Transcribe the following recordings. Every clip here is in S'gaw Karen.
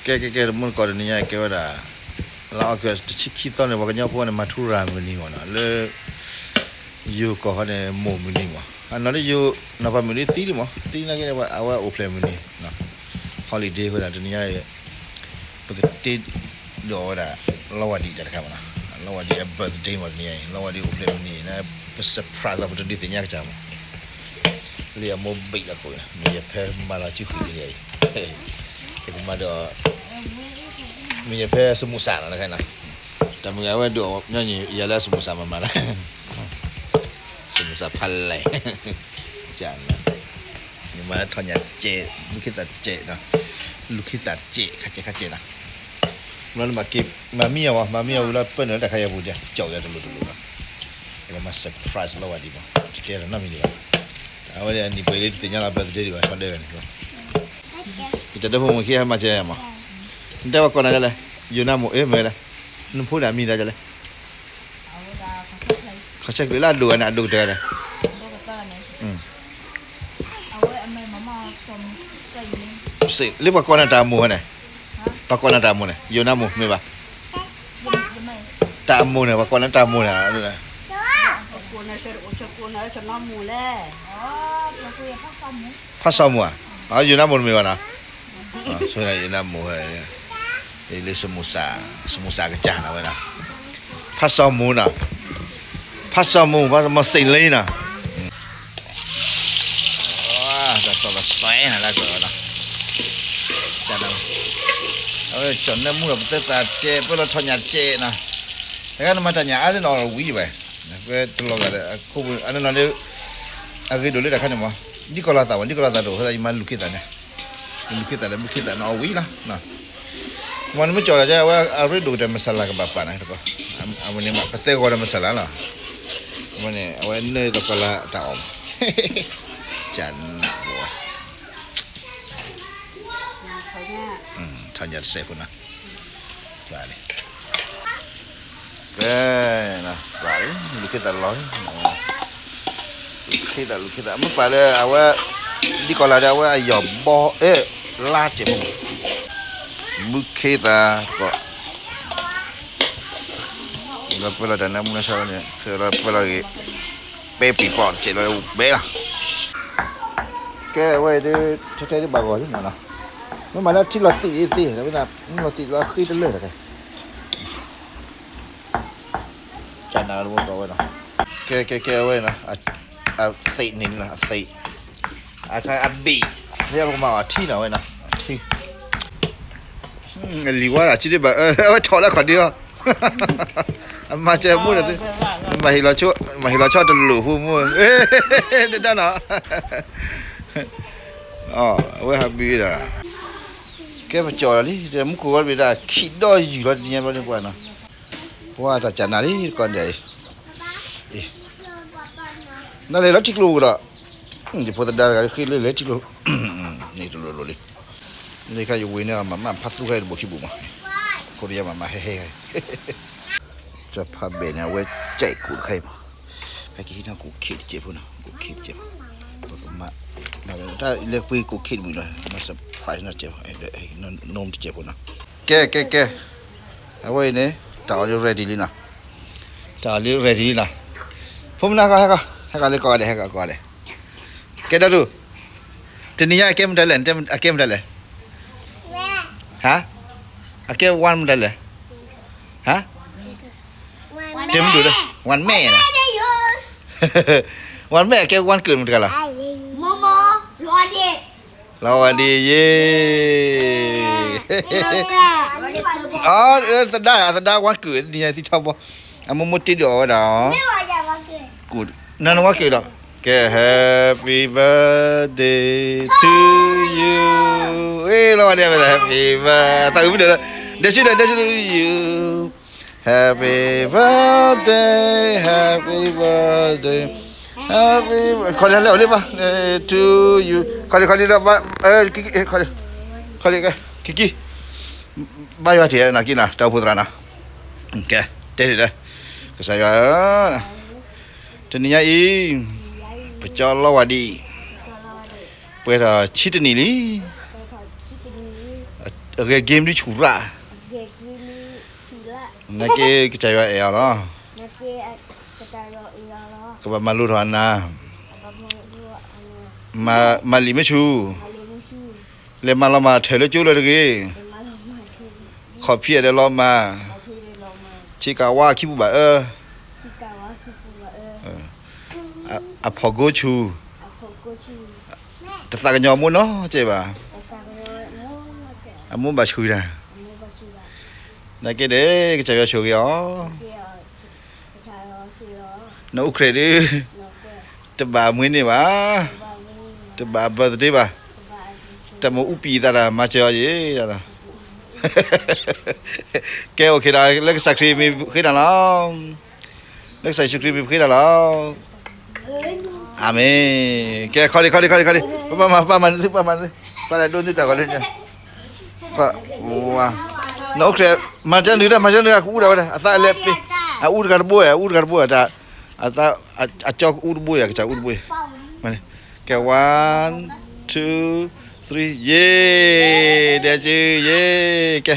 ကဲ ကဲ ကဲ တမူတကိး တနံၤညါအံၤကဲဝဲဒၣ် လါ August တဆံခံသီန့ၣ် ပှၤကညီဖိန့ၣ် မၤထူရၤမုၢ်နံၤမ့ၢ်နီၤ လၢ ယိၤကီၢ်ခီန့ၣ် မိၢ်မုၢ်နံၤမ့ၢ် အနီၢ်လၢယိၤ နီၢ်ပၤမုၢ်နံၤသံလံမ့ၢ် သံနာ်က့န့ၣ် အဝဲအိၣ်ဖျဲၣ်မုၢ်နံၤ holiday အဃိသတး တနံၤညါအံၤ ပကတ့ဒီးဝဲဒၣ် လီဝၤဒံးတၢ်တခါမ့ၢ်နီၤ လီဝၤဒံးအ birthday မ့ၢ်တနံၤညါအံၤ လီဝၤဒံးအိၣ်ဖျဲၣ်မုၢ်နံၤန့ၣ် ပ surprise လီၤ ပတဒုးသ့ၣ်ညါကစၢ်မ့ၢ် လၢအမိၢ်ဘံၣ်လီၤခိၣ်အံၤ မ့ၢ်ယဖဲမၤလီၤစုဃုာ်န့ၣ်အံၤ ယကမၤဒီး မ့ၢ်ယဖဲစမူစးနီၤ တခါနီၤ တၢ်မုၢ်ဂၤဝဲဒိၣ်ညီနုၢ် ယၤလၢစမူစးမၤမၤလၢ စမူစးဖးလဲၣ် ကၢ်နီၤ ယမၤထီၣ်ညၣ်တစဲး လူၤခ့သၣ်တစဲးနီၤ လူၤခ့သၣ်တစဲး ခါစဲးခါစဲးနီၤ ဘျီနမၤက့ၤ မၤမံအီၤဝဲ မၤမံအီၤဝံၤလီၤ ပၢနုာ်လၢတၢ်ခါယၤပူၤဒ် ကၠီၣ်ယၤတလိၤတလိၤနီၤ ယကမၤ surprise လီဝၤဒံးမး ကဲထီၣ်နီတမံၤဒံးဘၣ် အဝဲဒၣ်အနံၣ်ပှဲၤလၢတသ့ၣ်ညါလီၤ birthday ဒံးဘၣ် ထီဒါဝဲန့ၣ် ယတၢ်ဒၢဖိမုၣ်ခံဟဲမၤစၢၤယၤမး နတဲပှၤကိးနၤဒ်လဲၣ် ယိၤနါမိၢ် အ့ၣ် မ့ၢ်လဲၣ် နဖိဒၣ်မံၤဒ်လဲၣ် ခီဆဲးကျၢၤလၢအဒိၣ်ဂၤန့ၣ် အဒိၣ်ကတၢၢ်ဂၤန့ၣ် လၢပှၤကိးနၤတၢ်အမိၢ်န့ၣ် ပှၤကိးနၤတၢ်အမိၢ်န့ၣ် ယိၤနါမိၢ်မ့ၢ်ဘၣ် တၢ်အမိၢ်န့ၣ် ပှၤကိးနၤတၢ်အမိၢ်န့ၣ် ဖးစီၤမိၢ်ဧါ ယိၤနါမိၢ်တမ့ၢ်ဘၣ်နီၤ ဆိယိၤနါမိၢ်တမ့ၢ်ဘၣ်နီၤ လၢစမူစး စမူစးကစၢ်နီၤဝဲနီၤ ဖးစီၤမိၢ်နီၤ ဖးစီၤမိၢ် ဖးစီၤမိၢ်စ့ၣ်လ့နီၤ တၢ်သီၣ်လီၤသွဲနီၤ လၢကီၢ်နီၤ အဝဲကၠီၣ်နၢမူဒီး ပသဲသးတစဲး ပၢလီၤထီၣ်ညၣ်တစဲးနီၤ တခါနမၤတၢ်ညၣ်အါန့ၣ်နီၤဝံၤဘၣ် ပတလီၤဂာ်ဒီး အခိၣ်ပူၤ အနီၢ်နီၢ်ဒီး အဂ့ၤဒိၣ်လၢတၢ်ခါန့ၣ်မး ဒ်ကီၢ်လီၤသးမး ဒ်ကီၢ်လီၤသးတအိၣ် အဃိသတးယမၤလူၤခ့သၣ်န့ၣ် လူၤခ့သၣ်ဒီး မုၢ်ခ့သၣ်နီၤအီၣ်ဝံၤလီၤ မ့ၢ်နမ့ၢ်ကၠီၣ်ဒီး အဝဲအရ့ဒိၣ်ကတၢၢ် မဆါလၢကဘၣ်ပာ်နၤတကီး အဝဲန့ၣ်မး ပသဲဂီၤဒီးမဆါလၢလီၤ အဝဲန့ၣ် အဝဲနၢၤတကီးလၢတၢ်အီၣ်မး ကၢ်နးဘိဝဲ ထီၣ်ညၣ်တစဲးဖိနီၤ ကဲ ပာ်လံ လူၤခ့သၣ်လီၤ လူၤခ့သၣ် လူၤခ့သၣ် မ့ၢ်ပာ်လၢအဝဲ ဒ်ကီၢ်လီၤဒီး အဝဲအယီၢ်ဘီ အဲၣ် လါစဲးဖိမး မုၢ်ခ့သၣ်တကီး လီၤပၢလီၤတၢ်နၢမူနၢဆါန့ၣ် လီၤပၢလီၤဂ့ၤ ပဲပံၤပီၣ်တစဲးလီၤ ပဲလီၤ ကဲ အဝဲဒၣ် ထဲထဲဒ်ဘၣ်ဂီၤလံမးနီၤ မ့ၢ်မၤလၢထံလီၤသံးအံၤသ့ ဝဲဒၣ် မ့ၢ်လီၤသံးလီၤဃ့တလၢာ်တဂ့ၤ ကၢ်နးတဘိကီးဝဲနီၤ ကဲ ကဲ ကဲ အဝဲနီၤ အသ့ၣ်န့ၣ်နီၤ အသ့ၣ် အခါအဘ့ၣ် လၢပကမၤအီၤအထံနီၤဝဲနီၤ အထံ အလံၤဝါဒၣ် စုဒ့ဘၣ် အဝဲထီၣ်လၢခီၣ်ဒ့အီၤ အမၤစၢၤမိၢ်ဒီး မၤဟ့ၣ်လီၤဆီတလိာ်ဖိမိၢ် တဒၣ်နီၤ အဝဲဟးဘံၤဒီး ကဲပကၠီၣ်လီၤလံ မူခိၣ်ဝဲတဘ့ၣ်ဒၣ် ခံဒီးယုၢ်လီၤတနံၤညါဘျီန့ၣ်ပှၤနီၤ ပှၤတၢ်ကၢ်နးလံ တကီၢ်ဒဲးအံၤ နလဲၤလီၤထံကျိပူၤဒီး ယဖိသဒါတဂၤဃ့လၢလဲၤထံကျိ န့ၣ်တလိၤလိၤလံ လၢခါယဝ့ၤန့ၣ် မၤမၢ်ဖးသူခါအံၤတဘိၣ်ခံဘိၣ်မး ခိၣ်တယါမၤမၤဟဲဟဲ ကဖးဘဲၣ်န့ၣ် အဝဲကဲကူးတခါအံၤမး ဟဲက့ၤဟံးန့ၢ်ကူးခ့တစဲးဖိနီၤ ကူးခ့တစဲးဖိ ပကမၤ တၢ်လဲၤကွံာ်ကူးခ့တဘိၣ်နီၤ မၤ surprise နီတစဲးဖိ နိတစဲးဖိနီၤ ကဲ ကဲ ကဲ အဝဲအံၤန့ၣ် တၢ်အီၤဒ် ready လံနီၤ တၢ်အီၤဒ် ready လံနီၤ ဖိမနုၤဟဲကီး ဟဲကီးလၢကိးဂၤဒဲး ဟဲကီးကိးဂၤဒဲး ကဲဒီးတူၢ် တနံၤညါအကဲမတၤလဲၣ် အကဲမတၤလဲၣ် ဟါ အကဲ one မတၤလဲၣ် ဟါ တဲမဒိၣ်လၢ one မဲၣ် one မဲၣ် အကဲ one ကၢၣ်မတၤလဲၣ် လီၤဝဲဒ်ယ့ အသဒါ အသဒါ one ကၢၣ် နံၤညါသံထီဘီ အမိၢ်မိၢ်တ့ဒိၣ်အီၤဝဲဒၣ် နန one ကၢၣ်ဒီး ကဲ Happy birthday to you အ့ လီၤဝဲဒ် Happy birthday တၢ်အုၣ်မ့ၢ်ဒၣ်လၢ ဒဲဆူဒဲဆူ you Happy birthday, happy birthday, happy ခီလံလၢအိၣ်လံဘၣ် to you ခီလံခီလံဒီးဘၣ် ခီလံ ခီလံ ကကံ ဘၣ်ယွၤထံၣ်နၤကံနၤ တၢ်အိၣ်ဖှိၣ်သရၣ်နၤ ကဲ တဲဒ်ဒီး ကစၢ်ယွၤ တနံၤညါအံၤ ပကၠီလီဝါဒံး ပှဲၤထီၣ်ဆံတနံၣ်လံ အဂဲၤက့ၤမနုၤဆူၣ်ရၣ်, နာ်က့ကစၢ်ယွၤအဲၣ်အီၤလီၤ. ကဘၣ်မၤလိထီၣ်အနၢ်, မၤလံာ်မ့ၢ်ဆူၣ်, လဲၤမၤလီၤမၢ်ထၢၣ်လၢကၠိလၢတဂ့ၤ, ခီၣ်ဖံးအဒဲးလီၤမၢ်, ဆ့ကၤဝါခံပူၤဘၣ်အၢ, အဖီၣ်ကိဆူၣ်, တသးကညီၤအမိၢ်နီတစဲးဘၣ်, အမိၢ်ဘၣ်ဆူၣ်တၢ်, နာ်က့ဒီး ကစၢ်ယွၤဆိၣ်ဂ့ၤအီၤ, နအိၣ်ခရံာ်ဒုး, တဘၣ်မွေးနေ့ဘၣ်, တဘၣ် birthday ဘၣ်, တမ့ၢ်အူပံၤသးတၢ်မၤစၢၤအီၤယံၤ, ကဲ အိၣ်ခ့ဒီး လၢကစၢ်ခရံာ်မံၤဃ့နၤလီၤ. လၢကစၢ်ယ့ၣ်ၡူးခရံာ်မံၤပဃ့နၤလီၤ. အၤမ့ၣ်. ကဲ ခီဒံး ခီဒံး ခီဒံး ခီဒံး, ပပၢ်မၤ ပပၢ်မၤသု ပပၢ်မၤသု, ပၢ်လဲၤဒိးသုတၢ်ဂီၤလၢညါ, နအိၣ်ခရံာ် မၤတၢ်နုာ်တၢ် မၤတၢ်နုာ်တၢ် ကအူဒၣ်ဝဲဒၣ် အသးလဲၤပ့ၤ, အအူတဂၤတဘိဧါ အအူတဂၤတဘိဧါ, အကၠီအူတဘိဧါ ကစၢ်အူတဘိဧါ, ကဲ one two three ယ့ၤ, ဒဲက့ၤယ့ၤ, ကဲ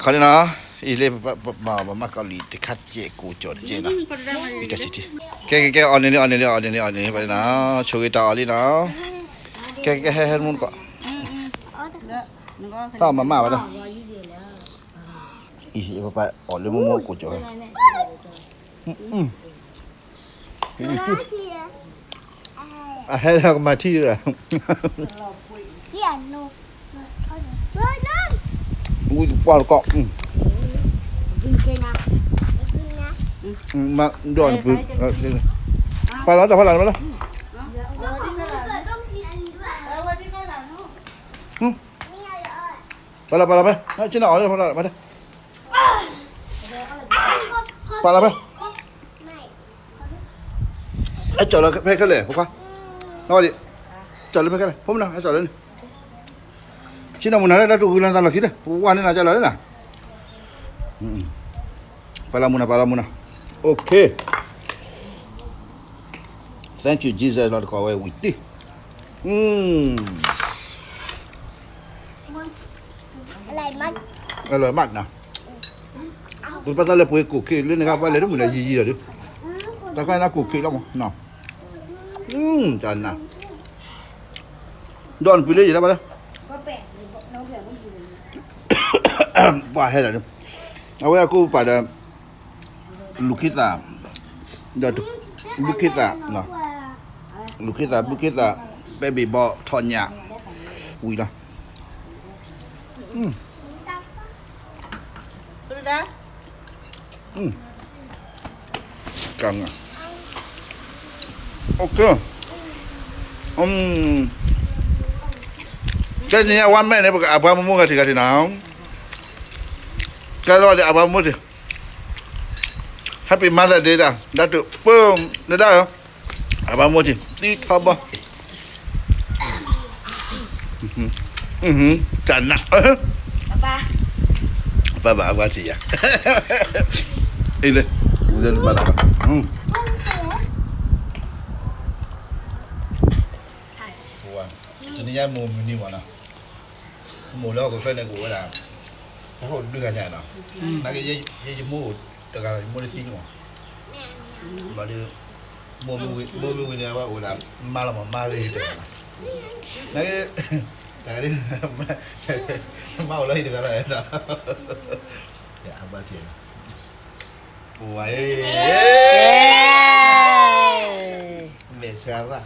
ခီဒံးနီၤ, အံၤလၢ ပမၤကီလံာ်တခါကဲး ကိးကၠီတကဲးနီၤ, ကဲ ကဲ ကဲ အီၣ်န့ၣ်လံ အီၣ်န့ၣ်လံ အီၣ်န့ၣ်လံ အီၣ်န့ၣ်လံ ပှၤန့ၣ်နီၤ, ဆိၣ်ဂ့ၤတၢ်အီၣ်လံနီၤ, ကဲ ကဲ ဟဲ ဟဲမူတကိး, တၢ်အီၣ်မၤမၢ်ဝဲဒၣ်, အံၤ ပပၢ်အီၣ်လၢမိၢ်မိၢ်ကိးကၠီ, အဟဲလၢကမၤထံၣ်ဒၣ်, ဝံပှၢ်တကီး, မၤဒိးနပုၢ်, ပာ်လီၤတၢ်ဖီလာ်လီၤ, ပာ်လီၤ ပာ်လီၤဖဲ, ဆ့ၣ်နီၤအီၣ်လၢဖီလာ်, ပာ်လီၤဖဲ အကၠီၣ်လီၤဖဲခဲလၢာ် ဖိခွါ, ကၠီၣ်လၢဖဲခဲလၢာ် ဖိမနုၤ အကၠီၣ်လၢန့ၣ်, ဆ့ၣ်နီၤမုၢ်နၤလၢတၢ်တူၢ်ဃုလၢနသးလီၢ်ခံလၢ ပဝါန့ၢ်နၤကၠီၣ်လီၤလၢနၤ, ပာ်လီၤမုၢ်နၤ ပာ်လီၤမုၢ်နၤ, okay, thank you Jesus လီၤတကီးဝဲဝံၤတံၢ်, အလၢမးနီၤ, ပပာ်သးလၢပှ့ၤကိၣ်ခ့လၢနဂၤပှၤလဲၤတမုာ်ဒီးယံာ်ယံာ်ဒီးဒုး, တၢ်ခါနကိၣ်ခ့လီၤမးနီၤ, တၢ်နၤ, ဒီးနပုၢ်လၢယံာ်လၢပှၤလၢ ပှၤဟဲဒီးဒုး, အဝဲအကိးပာ်ဒီး လူၤခ့သၣ်, ဒီးလူၤခ့သၣ်, လူၤခ့သၣ် ဘူၣ်ခ့သၣ် ပဲဘ့ၣ်ဘီထီၣ်ညၣ်, ဝံၤလီၤ, က, okay, ကဲန့ၣ် အဝါမဲာ်န့ၣ် ပကအပှၤမမိၢ်ဂၤထံးဂၤထံးနီၤ, ကဲလီၤဒီးအပှၤမမိၢ်ထံး Happy Mother Day ဒၣ် ဒၣ်တုးပၢ်, နဒၣ်ဧၢ, အဘၣ်မိၢ်ထံး သံထီဘီ, တၢ်နး, ပၢ်ဘၣ်အဝဲထံးယၤ, အံၤလၢ, လၢဘၣ်လၢဘၣ်, တနံၤညါမိၢ်မုၢ်နံၤမးနီၤ, မိၢ်လၢဟီၣ်ခိၣ်ချၢန့ၣ်ကအိၣ်ဝဲဒၣ်, တၢ်ဟီၣ်တဘျုးဂၤညါနီၤ, နာ်က့ ယမိၢ်အိၣ်တဂၤလီၤ ယမိၢ်တသံန့ၣ်မး, ဘၣ်ဒီး, မိၢ်မ့ၢ်ဝံၤန့ၣ် အဝဲအိၣ်ဒၣ်, မါလီၤမး မါဂ့ၤတဂၤလီၤ, နာ်က့, တဂၤဒ်, မါအိၣ်လၢဟံၣ်တဂၤလီၤ, အဘၣ်ထံး, ပဝဲ, မဲာ်ဆှးဘၣ်,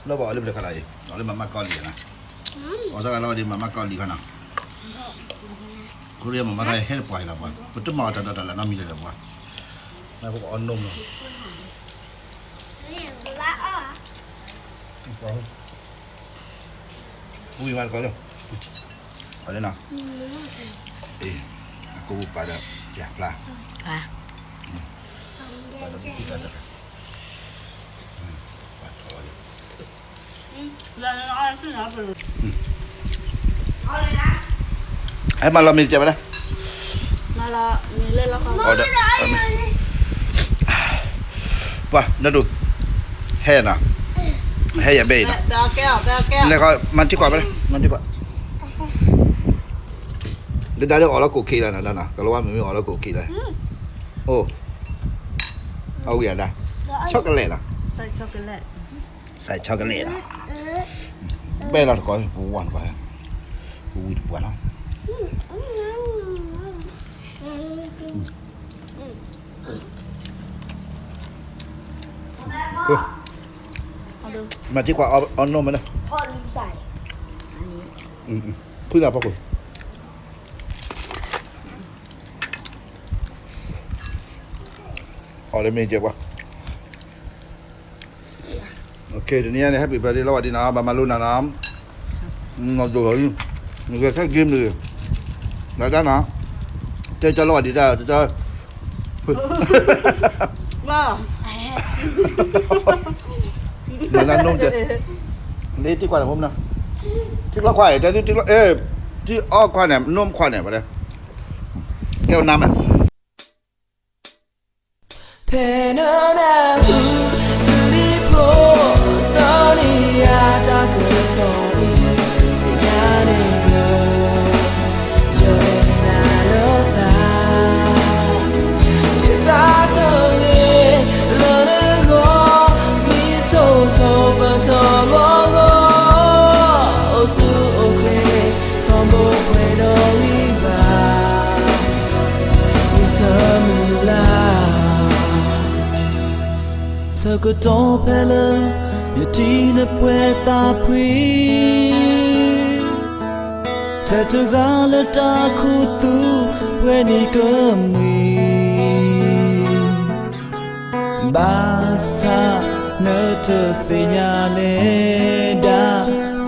လီၤဘၣ်အီၤလၢပျၢၤခါလီၤအံၤ အီၤလၢမၤမၤကီလံၤနီၤ, အီၤစၢ်ဂၤလီၤဒ်မၤမၤကီလံၤခါနီၤ, ခီဖျိမၤမၤခါဟဲတပှၢ်အံၤလီၤပှၤ ပတမၤအီၤတၢ်ဒီးတၢ်လၢနီတမံၤလၢၤပှၤ, နပကအီၣ်နိၣ်မး ဝံၤမးတကီးလၢ, အီၤလၢနီၤ, အကိးပာ်ဒီး, ကၠၢ်ဖျါ, ပာ်ဒီး, ပာ်ထီၣ်လီၤ, ဟဲမၤလီၤမ့ၢ်တကဲဘၣ်လဲၣ်, ပှၤနဒိၣ်, ဟဲနီၤ, ဟဲယၤဘဲအံၤနီၤ, လဲၤခီမၤထံကွၢ်ဘၣ်လဲၣ် မၤထံကွၢ်, လၢဒါဒီးအီၣ်လၢကိၣ်ခ့လီၤနီၤ, ကလီၤဝါမ့ၢ်မ့ၢ်အီၣ်လၢကိၣ်ခ့လီၤ, အိၣ်, အဝံၤအဒါ, chocolate လီၤ, စဲး chocolate လီၤ, ဘဲလီၤတကီၢ်, ပဝါတကီၢ်, ပဝံတပှၢ်လီၤ. မၤထံခွါအီၣ်နီၢ်မးန့ၣ်, ဖုနၤဖီခိၣ်, အီၣ်လၢမ့ၢ်ကဲပှၤ, တနံၤညါန့ၣ် happy birthday လီၤဝဲဒ်နီၤ, ဘၣ်မၤလိနၤနီၤ, နဒိၣ်လီၤ, နဂဲၤထဲ game န့ၣ်, နတၢ်နီၤ, တဲကၢလီၤဝဲဒ်တၢ်, မၤနနိၣ်, လၢထံခွါန့ၣ်, ထံလီၢ်ခွါ, တဲသု, ထံအီၣ်ခွါန့ၣ်, နိၣ်ခွါန့ၣ်, ကဲနါမး ဖဲနနၢ်ဟူ ဒူလံၤဖိ စီၤနံၤယၤတၢ်ကစီၣ်အံၤ, သ့ၣ်ညါန့ၣ်လၢ ယအဲၣ်နၤလၢသး, ယတၢ်ဆိၣ်ဂ့ၤလၢနဂီၢ်, မံဆိၣ်ဆိၣ်ပတီၢ်ဂီၤဂီၤ, အိၣ်ဆူၣ်အိၣ်ချ့ ထီဘိပှဲၤဒီးဂံၢ်ဘါ, ယဆၢမုၢ်လၢ် ဆၢကတီၢ်ဖဲလၢ ယထံၣ်နပှဲၤသးဖှံ, ထဲတဂၤလၢတၢ်ခူသူၣ် ပှဲၤနံၤကမှံ ဘၣ်ဆၣ်နတသ့ၣ်ညါနဲဒၣ်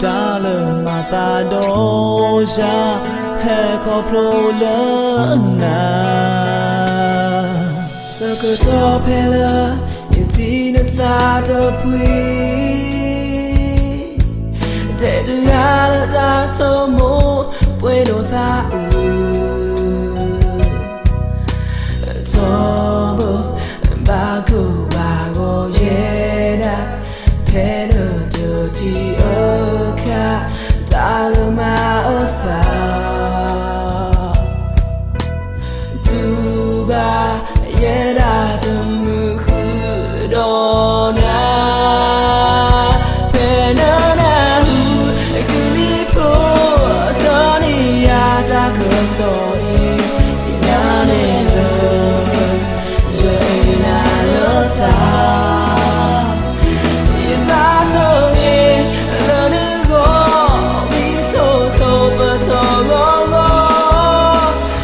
တၢ်လၢမၤသးဒီးယၤ ဟဲခီဖျိလၢနၤ, ဆၢကတီၢ်ဖဲလၢ ယထံၣ်နသးတဖှံ ထဲတဂၤလၢတၢ်ဆိကမိၣ် ပှဲၤဒီးသးအုး ထီဘိ ဘၣ်ကိၢ်ဘၣ်ဂီၤယဲဒၣ် ဖဲနတထံၣ်အခါ တၢ်လၢမၤအသး တူၢ်ဘၣ်ယဲဒၣ်တမုာ်ဃုာ်ဒီးနၤ, ဖဲနနၢ်ဟူ ကလံၤဖိ စီၤနံၤယၤတၢ်ကစီၣ်အံၤ, သ့ၣ်ညါန့ၣ်လၢ ယအဲၣ်နၤလၢသး, ယတၢ်ဆိၣ်ဂ့ၤလၢနဂီၢ်, မံဆိၣ်ဆိၣ်ပတီၢ်ဂီၤဂီၤ,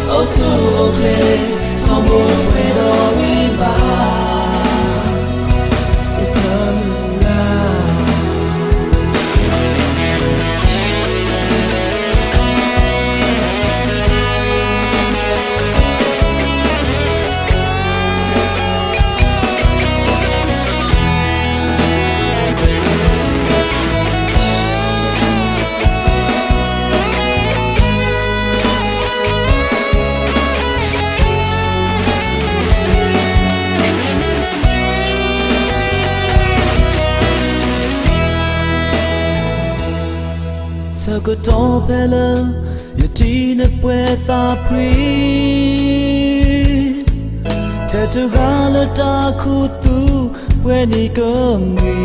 အိၣ်ဆူၣ်အိၣ်ချ့ ထီဘိပှဲၤဒီးဂံၢ်ဘါ, ယဆၢမုၢ်လၢ် ဆၢကတီၢ်ဖဲလၢ ယထံၣ်နပှဲၤသးဖှံ, ထဲတဂၤလၢတၢ်ခူသူၣ် ပှဲၤနံၤကမှံ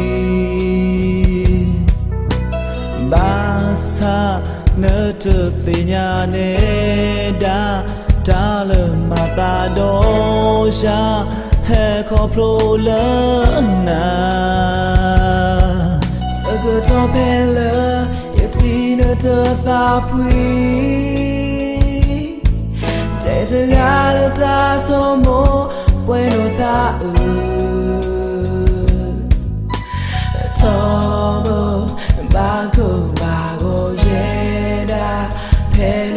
ဘၣ်ဆၣ်နတသ့ၣ်ညါနဲဒၣ် တၢ်လၢမၤသးဒီးယၤ ဟဲခီဖျိလၢနၤ, ဆၢကတီၢ်ဖဲလၢ ယထံၣ်နတသးဖှံ ထဲတဂၤလၢတၢ်ဆိကမိၣ် ပှဲၤဒီးသးအုး ထီဘိ ဘၣ်ကိၢ်ဘၣ်ဂီၤယဲဒၣ် ဖဲန